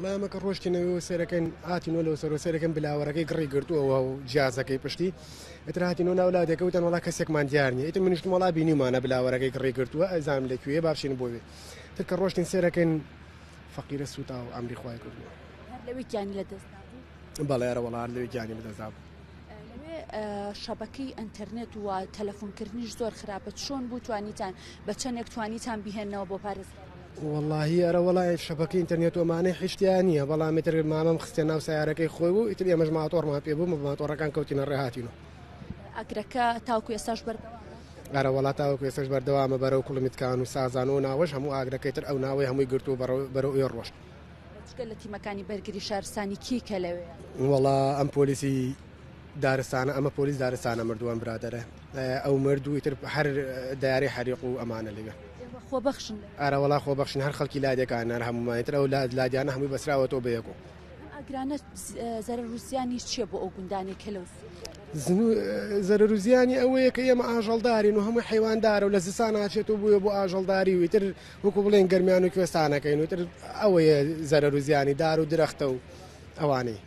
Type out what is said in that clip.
وەڵا ئێمە کە ڕۆشتینەوە سێرەکەین هاتینەوە لەو سەرەوە سێرەکەن بلاوەرەکەی گڕی گرتووەوە و جیازەکەی پشتی ئیتر هاتینەوە ناو لادێکە وتیان وەڵا کەسێکمان دیار نییە ئیتر منیشتم وەڵا بینیومانە بلاوەرەکەی گڕی گرتووە ئەزانم لە کوێیە با بچین بۆ وێ تر کە ڕۆشتین سێرەکەین فەقیرە سووتا و ئەمری خوای کردووە. هەر لەوێ گیانی لەدەست دابوو؟ بەڵێ ئەرە وەڵا هەر لەوێ گیانی لەدەست دابوو. لەوێ شەبەکەی ئەنتەرنێت و تەلەفۆنکردنیش زۆر خراپە چۆن بوو توانیتان بە چەندێک توانیتان بیهێننەوە بۆ پارێزگای هەڵەبجە؟ وەڵاهی ئەرە وەڵا شەبەکەی ئینتەرنێت و ئەمانەی هیچ تیا نییە بەڵام ئیتر مامەم خستە ناو سەیارەکەی خۆی و ئیتر ئێمەش ماتۆڕمان پێ بوو بە ماتۆڕەکان کەوتینە ڕێ هاتینەوە. ئاگرەکە تاوەکو ئێستاش بەردەوامە؟ ئەرە وەڵا تاوەکو ئێستاش بەردەوامە بەرەو کوڵمیتکان و سازان و ناوەش هەموو ئاگرەکەی تر ئەو ناوەی هەمووی گرتووە بەرەو ئێ ڕۆشت. جگە لە تیمەکانی بەرگری شارستانی کی کە لەوێیە؟ وەڵا ئەم پۆلیسی دارستانە ئەمە پۆلیس دارستانە مردووە ئەم برادەرە ئەو مرد و ئیتر هەر دایارەی حەریق و ئەمانە لەوێ. ئێوە خۆبەخشن لەوێ؟ ئەرە وەڵا خۆبەخشین هەر خەڵکی لادێکان هەر هەموومان ئیتر ئەو لادیانە هەمووی بەسراوەتەوە بەیەکەوە. ئەم ئاگرانە زەرەر و زیانی چییە بۆ ئەو گوندانەی کە لەو زەرەر و زیانی ئەوەیە کە ئێمە ئاژەڵدارین و هەموو حەیواندارە و لە زستان ناچێتەوە بۆیە بۆ ئاژەڵداری و ئیتر وەکو بڵێن گەرمیان و کوێستانەکەین و تر ئەوەیە زەرەر و زیانی دار و درەختە و ئەوانەی.